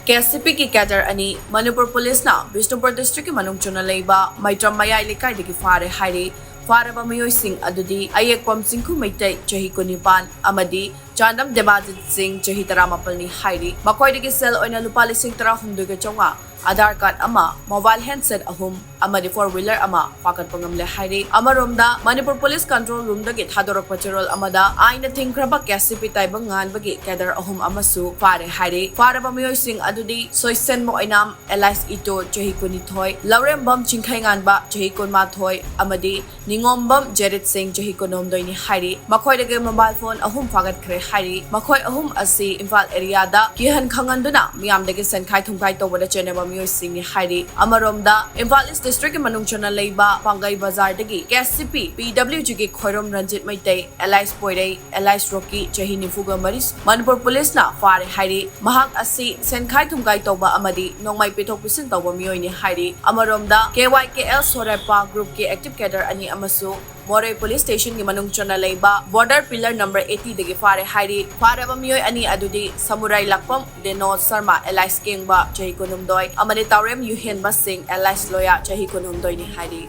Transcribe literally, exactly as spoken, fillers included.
ꯀꯦ S ꯁꯤ ꯄꯤꯒꯤ cadre ꯑꯅꯤ ꯃꯅꯤꯄꯨꯔ ꯄꯨꯂꯤꯁꯅ ꯕꯤꯁꯅꯨꯄꯨꯔ ꯗꯤꯁꯇ꯭ꯔꯤꯛꯀꯤ ꯃꯅꯨꯡ ꯆꯟꯅ ꯂꯩꯕ ꯃꯩꯇ꯭ꯔꯝ ꯃꯌꯥꯏ ꯂꯩꯀꯥꯏꯗꯒꯤ ꯐꯥꯔꯦ ꯍꯥꯏꯔꯤ꯫ ꯐꯥꯔꯕ ꯃꯤꯑꯣꯏꯁꯤꯡ ꯑꯗꯨꯗꯤ ꯑꯌꯦꯛꯄꯝ ꯆꯤꯡꯈꯨ ꯃꯩꯇꯩ, ꯆꯍꯤ ꯀꯨꯟꯅꯤꯄꯥꯟ, ꯑꯃꯗꯤ ꯆꯥꯟꯗꯝ ꯗꯦꯕꯥꯖꯤꯠ ꯁꯤꯡ, ꯆꯍꯤ ꯇꯔꯥꯃꯥꯄꯜꯅꯤ ꯍꯥꯏꯔꯤ꯫ ꯃꯈꯣꯏꯗꯒꯤ ꯁꯦꯜ ꯑꯣꯏꯅ ꯂꯨꯄꯥ ꯂꯤꯁꯤꯡ ꯇꯔꯥꯍꯨꯝꯗꯣꯏꯒ ꯆꯥꯝꯃꯉꯥ, ꯑꯥꯙꯥꯔ ꯀꯥꯔꯗ ꯑꯃ, ꯃꯣꯕꯥꯏꯜ ꯍꯦꯟꯗꯁꯦꯠ ꯑꯍꯨꯝ ꯑꯃꯗꯤ ꯐꯣꯔ ꯋꯤꯂꯔ ꯑꯃ ꯐꯥꯒꯠꯄ ꯉꯝꯂꯦ ꯍꯥꯏꯔꯤ꯫ ꯑꯃꯔꯣꯝꯗ, ꯃꯅꯤꯄꯨꯔ ꯄꯨꯂꯤꯁ ꯀꯟꯇ꯭ꯔꯣꯜ ꯔꯨꯝꯗꯒꯤ ꯊꯥꯗꯣꯔꯛꯄ ꯆꯦꯔꯣꯜ ꯑꯃꯗ ꯑꯥꯏꯟꯅ ꯊꯤꯡꯈ꯭ꯔꯕ ꯀꯦ ꯑꯦꯁ ꯁꯤ ꯄꯤ ꯇꯥꯏꯕꯪ ꯉꯥꯟꯕꯒꯤ ꯀꯦꯗꯔ ꯑꯍꯨꯝ ꯑꯃꯁꯨ ꯐꯥꯔꯦ ꯍꯥꯏꯔꯤ꯫ ꯐꯥꯔꯕ ꯃꯤꯑꯣꯏꯁꯤꯡ ꯑꯗꯨꯗꯤ ꯁꯣꯏꯁꯦꯟꯕ ꯑꯣꯏꯅꯥꯝ ꯑꯦꯂꯥꯏꯁ ꯏꯇꯣ, ꯆꯍꯤ ꯀꯨꯟꯅꯤꯊꯣꯏ, ꯂꯧꯔꯦꯝꯕꯝ ꯆꯤꯡꯈꯩꯉꯥꯟꯕ, ꯆꯍꯤ ꯀꯨꯟꯃꯥꯊꯣꯏ, ꯑꯃꯗꯤ ꯅꯤꯉꯣꯝꯕꯝ ꯖꯦꯔꯤꯠ ꯁꯤꯡ, ꯆꯍꯤ ꯀꯨꯟꯍꯨꯝꯗꯣꯏꯅꯤ ꯍꯥꯏꯔꯤ꯫ ꯃꯈꯣꯏꯗꯒꯤ ꯃꯣꯕꯥꯏꯜ ꯐꯣꯟ ꯑꯍꯨꯝ ꯐꯥꯒꯠꯈ꯭ꯔꯦ ꯍꯥꯏꯔꯤ꯫ ꯃꯈꯣꯏ ꯑꯍꯨꯝ ꯑꯁꯤ ꯏꯝꯐꯥꯜ ꯑꯦꯔꯤꯌꯥꯗ ꯀꯤꯍꯟ ꯈꯪꯍꯟꯗꯨꯅ ꯃꯤꯌꯥꯝꯗꯒꯤ ꯁꯦꯟꯈꯥꯏ ꯊꯨꯝꯈꯥꯏ ꯇꯧꯕꯗ ꯆꯦꯟꯅꯕ ꯃꯤꯑꯣꯏꯁꯤꯡꯅꯤ ꯍꯥꯏꯔꯤ꯫ ꯑꯃꯔꯣꯝꯗ, ꯏꯝꯐꯥꯜ ꯏꯁ ꯗꯤꯁꯇ꯭ꯔꯤꯛꯀꯤ ꯃꯅꯨꯡ ꯆꯟꯅ ꯂꯩꯕ ꯄꯥꯡꯒꯩ ꯕꯖꯥꯔꯗꯒꯤ K S C P P W ꯖꯤꯒꯤ ꯈꯣꯏꯔꯣꯝ ꯔꯟꯖꯤꯠ ꯃꯩꯇꯩ, ꯑꯦꯂꯥꯏꯁ ꯄꯣꯏꯔꯩ, ꯑꯦꯂꯥꯏꯁ ꯔꯣꯀꯤ, ꯆꯍꯤ ꯅꯤꯐꯨꯒ ꯃꯔꯤ, ꯃꯅꯤꯄꯨꯔ ꯄꯨꯂꯤꯁꯅ ꯐꯥꯔꯦ ꯍꯥꯏꯔꯤ꯫ ꯃꯍꯥꯛ ꯑꯁꯤ ꯁꯦꯟꯈꯥꯏ ꯊꯨꯝꯈꯥꯏ ꯇꯧꯕ ꯑꯃꯗꯤ ꯅꯣꯡꯃꯩ ꯄꯤꯊꯣꯛ ꯄꯤꯁꯤꯟ ꯇꯧꯕ ꯃꯤꯑꯣꯏꯅꯤ ꯍꯥꯏꯔꯤ꯫ ꯑꯃꯔꯣꯝꯗ, ꯀꯦ ꯋꯥꯏ ꯀꯦ ꯑꯦꯜ ꯁꯣꯔꯦꯄꯥ ꯒ꯭ꯔꯨꯞꯀꯤ ꯑꯦꯛꯇꯤꯚ ꯀꯦꯗꯔ ꯑꯅꯤ ꯑꯃꯁꯨ ꯃꯣꯔꯦ ꯄꯨꯂꯤꯁ ꯁ꯭ꯇꯦꯁꯟꯒꯤ ꯃꯅꯨꯡ ꯆꯟꯅ ꯂꯩꯕ ꯕꯣꯔꯗꯔ ꯄꯤꯂꯔ ꯅꯝꯕꯔ ꯑꯩꯠꯇꯤꯗꯒꯤ ꯐꯥꯔꯦ ꯍꯥꯏꯔꯤ꯫ ꯐꯥꯔꯕ ꯃꯤꯑꯣꯏ ꯑꯅꯤ ꯑꯗꯨꯗꯤ ꯁꯃꯨꯔꯥꯏ ꯂꯥꯛꯄꯝ ꯗꯦꯅꯣ ꯁꯔꯃ, ꯑꯦꯂꯥꯏꯁ ꯀꯦꯡꯕ, ꯆꯍꯤ ꯀꯨꯟꯍꯨꯝꯗꯣꯏ, ꯑꯃꯗꯤ ꯇꯥꯎꯔꯦꯝ ꯌꯨꯍꯦꯟꯕ ꯁꯤꯡ, ꯑꯦꯂꯥꯏꯁ ꯂꯣꯌꯥ, ꯆꯍꯤ ꯀꯨꯟꯍꯨꯝꯗꯣꯏꯅꯤ ꯍꯥꯏꯔꯤ꯫